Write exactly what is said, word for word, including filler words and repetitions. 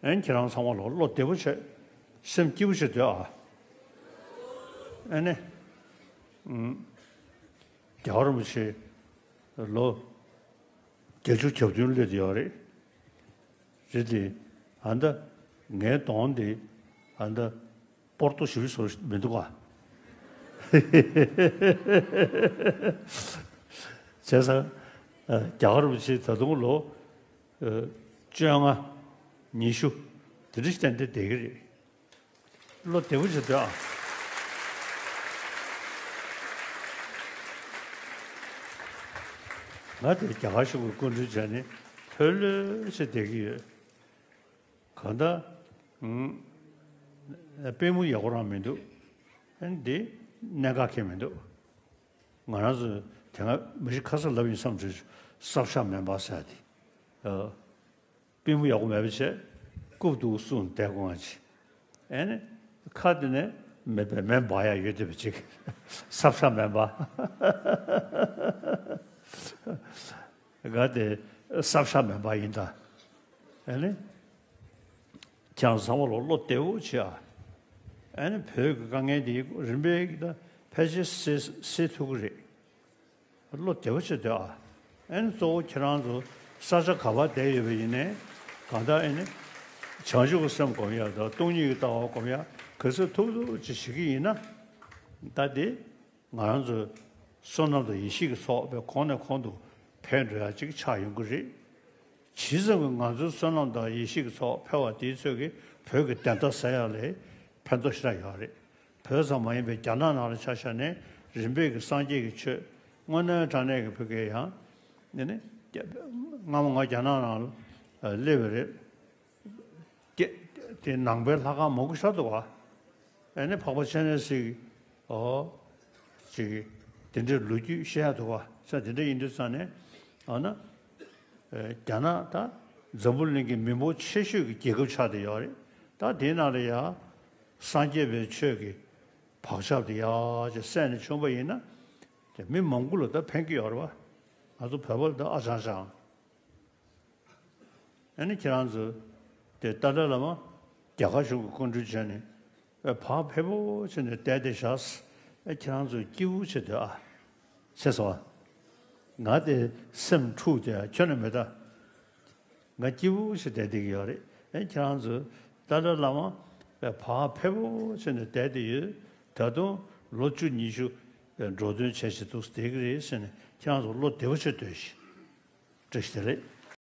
ཨན་ཁྱེད་རང་ཚང་མ་ལོ་བློ་བདེ་པོ་བྱས། སེམས་སྐྱིད་པོ་བྱས་སྡོད་ཨ། ཨ་ནི། ཨུམ། རྒྱལ་བ་རིན་པོ་ཆེ་ལོ་བརྒྱད་ཅུ་གྱ་བདུན་སླེབས་ཡོད་རེད། རེད་དེ། ཨ་ད་ངའི་གདོང་དེ་ཨ་ད་སྤོར་ཏོ་ཞིབ་བཟོ་མི་འདུག་ག་བྱས་ཙང་རྒྱལ་བ་རིན་པོ་ཆེ་ད་དུང་ལོ་བཅོ་ལྔ། ཉི་ཤུ། དེ་འདྲ་ཞིག་ཏན་ཏན་བསྡད་ཀྱི་རེད། བློ་བདེ་པོ་བྱེད་དོ་ཨ། ང་དེ་རྒྱ་གར་གཞུང་གི་སྐུ་མགྲོན་བྱས་ནས་ལྷོད་ལྷོད་བྱས་བསྡད་ཀྱི་ཡོད། གང་ལྟར། ཨུམ། པུས་མོ་ཡག་པོ་རང་མི་འདུག་ཨ་ནི་འདི་གནད་འགག་གང་ཡང་མི་འདུག་ང་རང་ཚོ་དེ་སྔ་མི་ཤི་ཁ་སང་ལབ་ཡིན་བསམ་བྱུང་། སྲབ་ཤ་མེན་པ་ཟེར་ཏེ། ཨ། པུས་མོ་ཡག་པོ་མེད་པ་བྱས། རྐུབ་ཏུ་སྲུང་བསྡད་དགོས་ང་ཅི། ཨེ་ནི། ཁ་དེ་ནས་མེད་པའི་མེ་འབར་ཡ་ཡོད་བསྡད་པ་ཅིག་སྲབ་ཤ་མེན་པ། ག་དེ་སྲབ་ཤ་མེན་པ་ཡིན་ད། ཨེ་ནི། ཁྱེད་རང་ཚང་མ་ལོ་བློ་བདེ་བོ་བྱེད་ཨ། ཨེ་ནི་བོད་ཀྱི་དཀའ་ངལ་འདི་རིམ་པས་ཀྱི་ད་ཕལ་ཆེར་སེལ་སེལ་ཐུབ་ཀྱི་རེད། བློ་བདེ་བོ་བྱེད་སྡོད་ཨ། ཨེ་ནི་གཙོ་བོ་ཁྱེད་རང་ཚོ་ས་ཆ་ག་པར་བསྡད་ཡོད་པ་ཡིན་ནའི་གང་ལྟར་ཨེ་ནི་བྱང་ཆུབ་ཀྱི་སེམས་སྒོམ་ཡ་དང་སྟོང་ཉིད་ཀྱི་ལྟ་བ་སྒོམ་ཡ་ག་ཚོད་ཐུབ་ཐུབ་ཅིག་བྱེད་ཀྱི་ཡིན་ན། ད་དེ་ང་རང་ཚོའི་བསོད་ནམས་དང་ཡེ་ཤེས་ཀྱི་ཚོགས་པའི་གོང་ནས་གོང་དུ་འཕེལ་འགྲོ་ཡ་ཅིག་ཆགས་ཡོང་གི་རེད། ཇི་ཙམ་གྱིས་ང་ཚོའི་བསོད་ནམས་དང་ཡེ་ཤེས་ཀྱི་ཚོགས་འཕེལ་བ་དེའི་ཚོད་ཀྱིས་བོད་ཀྱི་བདེན་མཐའ་གསལ་ཡག་ལ་ཕན་ཐོགས་ཞེ་དྲག་ཡོད་རེད། བོད་ཙམ་མ་ཡིན་པའི་རྒྱ་ནག་ནང་ལ་ཆ་བཞག་ནས་རིམ་པས་ཀྱི་སངས་རྒྱས་ཀྱི་ཆོས་དངོས་གནས་དྲང་གནས་ཀྱི་བོད་སྐད་ཡང་ནི་ནི་སྔ་མོ་ང་རྒྱ་ནག་ནང་ལ་སླེབས་པ་རེད། དེ་དེ་ནང་པའི་ལྷ་ཁང་མང་པོ་ཤར་འདུག་བ། ཨ་ནི་འཕགས་པ་སྤྱན་རས་གཟིགས་ཨོ་ཅིག་དེ་འདྲའི་ལོ་རྒྱུས་བཤད་ཡ་འདུག་བ། ས་དེ་འདྲ་ཡིན་དུས་ཙང་ནས་ཨ་ན་རྒྱ་ནག་ད་འཛམ་བུ་གླིང་གི་མི་འབོར་ཆེ་ཤོས་ཀྱི་རྒྱལ་ཁབ་ཆགས་བསྡད་ཡོད་རེད། ད་དེའི་ནང་ལ་ཡ་སངས་རྒྱས་པའི་ཆོས་ཀྱི་བག་ཆགས་དེ་ཡ་ཅིག་སད་ནས་བྱུང་བ་ཡིན་ན་དེ་མི་མང་པོ་ལ་ད་ཕན་གྱི་ཡོད་རེད་བ། ང་ཚོ་བོད་པ་ལ་ད་ཨ་ཅང་ཅང་། ཨ་ནི་ཁྱེད་རང་ཚོ་དེ་ཏཱ་ལའི་བླ་མ་རྒྱ་གར་གཞུང་གི་སྐུ་མགྲོན་བྱས་ནས་ཨེ་བག་ཕེབས་པོ་བྱས་ནས་བསྡད་དེ་བཞག་ཨེ་ཁྱེད་རང་ཚོ་སྐྱིད་པོ་བྱེད་དོ་ཨ། ཟེར་སོང་ཨ། ང་དེ་སེམས་འཁྲུག་དེ་ཁྱོན་ནས་མེད་ད། ང་སྐྱིད་པོ་བྱས་བསྡད་བསྡད་ཀྱི་ཡོད་རེད། ཨེ་ཁྱེད་རང་ཚོ་ཏཱ་ལའི་བླ་མ་ཨེ་བག་ཕེབས་པོ་བྱས་ནས་བསྡད་དེ་ཡོད། ད་དུང་ལོ་བཅུ་ཉི་ཤུ་ཨེ་འགྲོ་དོན་བྱས་བྱས་འདུག་བསྡད་ཀྱི་རེད་ཟེར་ནས་ཁྱེད་རང་ཚོ་བློ་བདེ་པོ་བྱས་སྡོད་ཤིག་བཀྲ་ཤིས་བདེ་ལེགས།